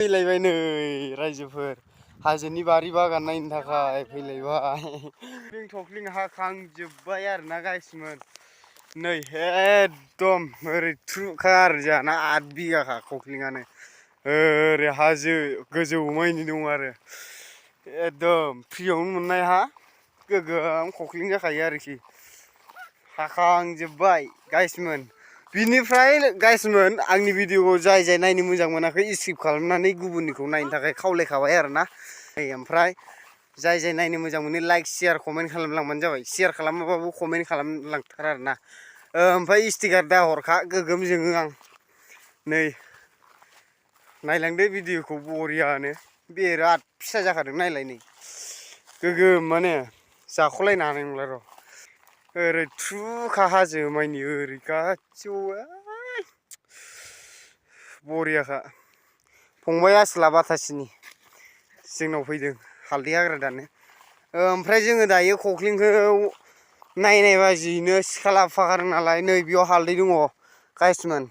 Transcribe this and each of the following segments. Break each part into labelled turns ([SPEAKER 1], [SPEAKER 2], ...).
[SPEAKER 1] फैलायबाय नै रायजोफोर हाजोनि बारि बागान नायनो थाखाय फैलायबाय थख्लिं हाखांजोब्बाय आरोना गाइसमोन नै एकदम ओरै थुखा आरो जोंहाना 8 बिगाखा खख्लिङानो ओरै हाजो गोजौ मानि दं आरो एकदम फ्रियावनो मोननाय हा गोगोम खख्लिं जाखायो आरोखि हाखांजोब्बाय गाइसमोन बिनिफ्राय गाइसमोन आंनि भिडिअखौ जाय नायनो मोजां मोनाखै स्किप खालामनानै गुबुननिखौ नायनो थाखाय खावलायखाबाय आरोना ओमफ्राय जाय नायनो मोजां मोनो लाइक शेयार कमेन्ट खालामलांबानो जाबाय शेयार खालामाबाबो कमेन्ट खालामलांथार आरोना ओमफ्राय स्टिकार दा हरखा गोगोम जोङो आं नै नायलांदो भिडिअखौ बरियानो बिराद फिसा जाखादों नायलाय नै गोगोम माने जाख'लायनो हानाय नंला र' ओरै थुखा हाजो मानि ओरै गासिबो बरियाखा फंबाय आसोला बाथासिनि जोंनाव फैदों हालदै हाग्रा दाननो ओमफ्राय जोङो दायो खख्लिंखौ नायनाय बाजियैनो सिखा लाबोफाखादों नालाय नै बेयाव हालदै दङ गाइसमोन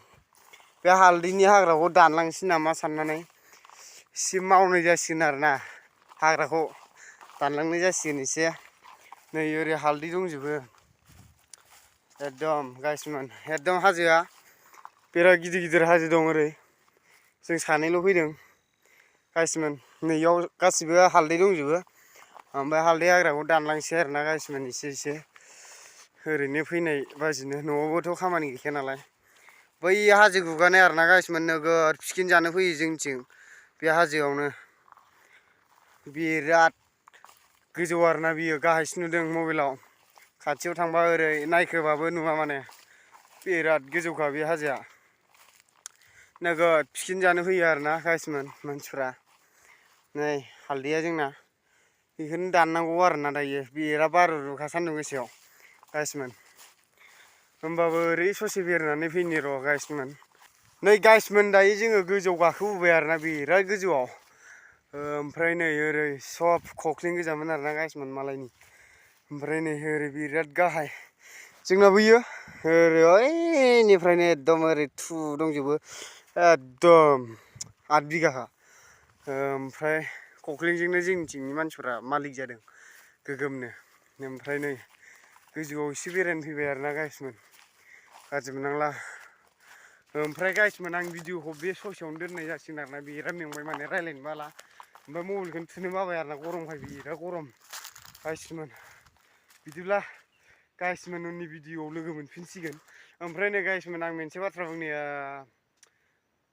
[SPEAKER 1] बे हालदैनि हाग्राखौ दानलांसै नामा साननानै एसे मावनाय जासिगोन आरोना हाग्राखौ दानलांनाय जासिगोन एसे नै ओरै हालदै दंजोबो एकदम गाइसमोन एकदम हाजोआ बिराद गिदिर गिदिर हाजो दं ओरै जों सानैल' फैदों गाइसमोन नैयाव गासिबो हालदै दंजोबो ओमफ्राय हालदै हाग्राखौ दानलांसै आरोना गाइसमोन एसे ओरैनो फैनाय बाजिनो न'आवबोथ' खामानि गैखाया नालाय बै हाजो गुगानाय आरोना गाइसमोन नोगोद पिकनिक जानो फैयो जोंनिथिं बे हाजोआवनो बिराद गोजौ आरोना बियो गाहायसो नुदों मबाइलाव खाथियाव थांबा ओरै नायखोबाबो नुवा माने बिराद गोजौखा बे हाजोआ नोगोद पिकनिक जानो फैयो आरोना गाइसमोन मानसिफ्रा नै हालदैया जोंना बेखौनो दाननांगौ आरोना दायो बिराद बारुरुखा सान्दुं गोसायाव गाइसमोन होमबाबो ओरै ससे बेरायनानै फैनि र' गाइसमोन नै गाइसमोन दायो जोङो गोजौआव गाखोबोबाय आरोना बिराद गोजौआव ओमफ्राय नै ओरै सब खख्लिं गोजामोन आरोना गाइसमोन मालायनि ओमफ्राय नै ओरै बिराद गाहाय जोंना बैयो ओरै ओइनिफ्रायनो एकदम ओरै थु दंजोबो एकदम 8 बिगाखा ओमफ्राय खख्लिंजोंनो जोंनिथिंनि मानसिफ्रा मालिक जादों गोगोमनो ओमफ्राय नै गोजौआव एसे बेरायनो फैबाय आरोना गाइसमोन गाज्रि मोननांला ओमफ्राय गाइसमोन आं भिडिअखौ बे ससेयावनो दोननाय जासिगोन आरोना बिराद मेंबाय माने रायज्लायनो बाला ओमफ्राय मबाइलखौनो थुनो बाबाय आरोना गरमखाय बिराद गरम गाइसमोन बिदिब्ला गाइसमोन उननि भिडिअआव लोगो मोनफिनसिगोन ओमफ्राय नै गाइसमोन आं मोनसे बाथ्रा बुंनाया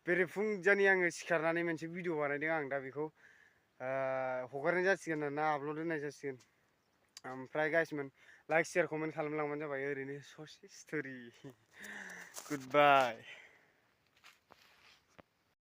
[SPEAKER 1] बेरेफुंजानि आङो सिखारनानै मोनसे भिडिअ बानायदों आं दा बेखौ हगारनाय जासिगोन आरोना आपल'ड होनाय जासिगोन ओमफ्राय गाइसमोन लाइक शेयार कमेन्ट खालामलांबानो जाबाय ओरैनो ससे स्ट'रि गुड बाय